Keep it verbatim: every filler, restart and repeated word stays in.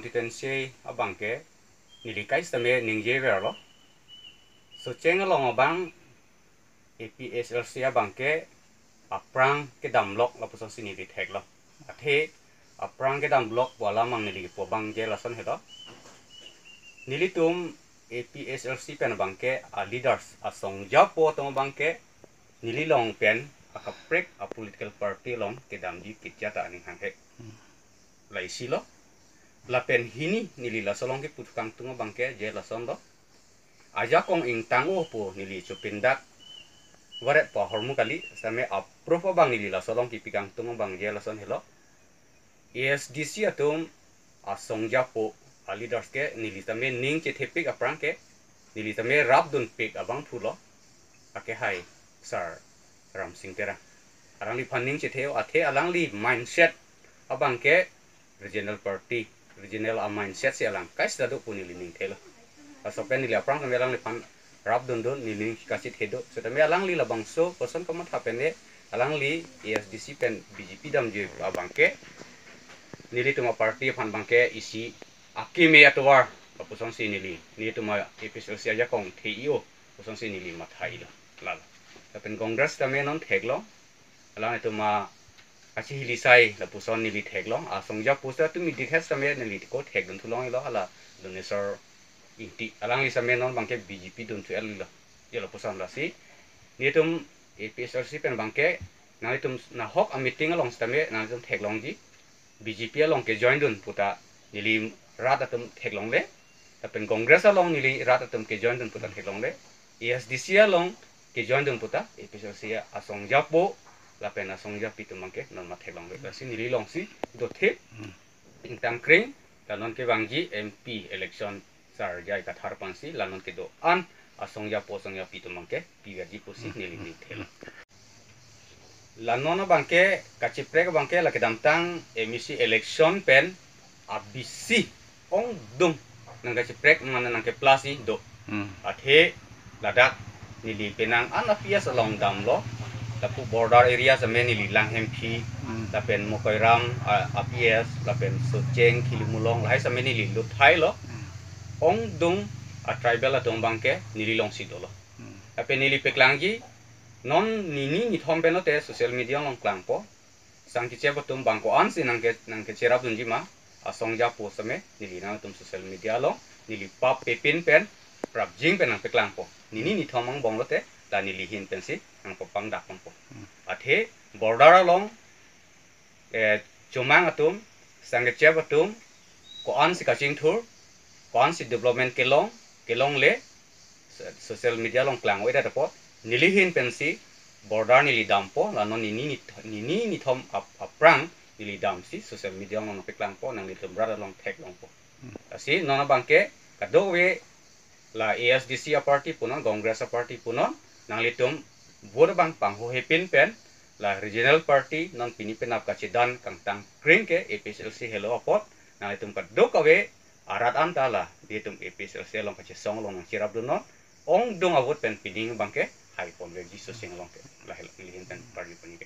Constituency abangke neli kai sitame ningjeverlo. Socheng along abang A P H L C abangke aphrang kedam lok lapusonsi neli theklo. Athe aphrang kedam lok pu alam abang neli kipu abang je lason helo. Nelitum A P H L C pen abangke a leaders asong japo atum abangke neli along pen akaprek a political party along kedamji kitja ta aning hanghe. La isi lo. Lapen hini neli laso along kipu kangtung abangke je lason lo. Ajakong ingtang-o pu neli chupindak varet pu ahormu kali, sitame approve abang neli laso along kipi kangtung abang je lason helo. A S D C atum asong japo a leaders ke neli tame ning chethepik aphrang ke neli tame rapdunpik abangphu lo. Ake hai Sar Ramsing Terang. Alangliphan ning chethe-o athe alangli mindset abangke regional party, regional a mindset si alang kai sita do pu neli ning thelo. Laso pen neli aphrang tame alangliphan rapdundun neli ning kachethedun. Sitame alangli labangso koson kamatha pen de alangli A S D C pen B J P damji abangke nelitum a party aphan abangke isi akeme atovar lapusonsi neli, nelitum a A P H L C ajakong the-o pusonsi neli matha-ilo. Lalo. Lapen Congress tame non theklong. Alanglitum a kachihilisai lapuson neli theklong. Asong japo atum idik het tame neli ko thekdun thulong-ilo hala Donesor Ingti. Alangli tame non abangke B J P dunthu-et-lo. Ye lapuson lasi. Nelitum A P H L C pen abangke nanglitum nahok a meeting along sitame nanglitum theklongji. B J P along kejoindun puta neli rat atum theklongle. Lapen Congress along neli rat atum kejoindun puta theklongle. A S D C along kejoindun puta A P H L C asong japo lapen asong japi atum abangke non ma theklongle. Lasi neli alongsi dothip ingtang kring la non kevangji M P election Sar J I Kathar aphansi la non kedo-an asong japo asong japi atum abangke piverji pusi neli ning thelo. La non abangke kachiprek abangke la kedamtang M A C election pen abisi ongdung nangkachiprek mane nangkeplasi do. Hmm. Athe ladak neli penang an a P S along damlo. Lapu border area tame neli Langhemphi, hmm, lapen Mokoiram, a, a P S, lapen Socheng, Khilimulong, lahai tame neli lut thailo. Hmm. Ongdung a tribal atum abangke neli alongsi dolo. Hmm. Lapen neli peklangji, non nini nithom pen lote social media along klangpo. Sangkechep atum bang ko-ansi nangke, nangkecherapdunji ma, asong japo tame neli nangtum social media along neli pap pepin pen prapjin pen nangpeklangpo. Nini nithom angbong lote la neli ahin pensi nangpapangdak pangpo. Hmm. Athe border along, eh, chomang atum, sangkechep atum, ko-ansi kachingthur, ko-ansi development kelong, kelongle, so-, social media along klang-o-edet apot, neli ahin pensi border neli dampo, la non nini nith-, nini nithom ap-, aphrang neli damsi social media along nangpeklangpo, nanglitum rat along theklongpo. Hmm. Lasi non abangke kadokave la A S D C a party punon, Congress a party punon, nanglitum vote abang panghohepin pen, la regional party non pini penap kachedan kangtang kring ke A P H L C helo apot, nanglitum kadokave arat anta la nelitum A P H L C along kachesong along nangcherapdunnon, ongdung a vote pen pining abangke haiponverji Socheng along ke, lahelo neli ahin pen party puni ke.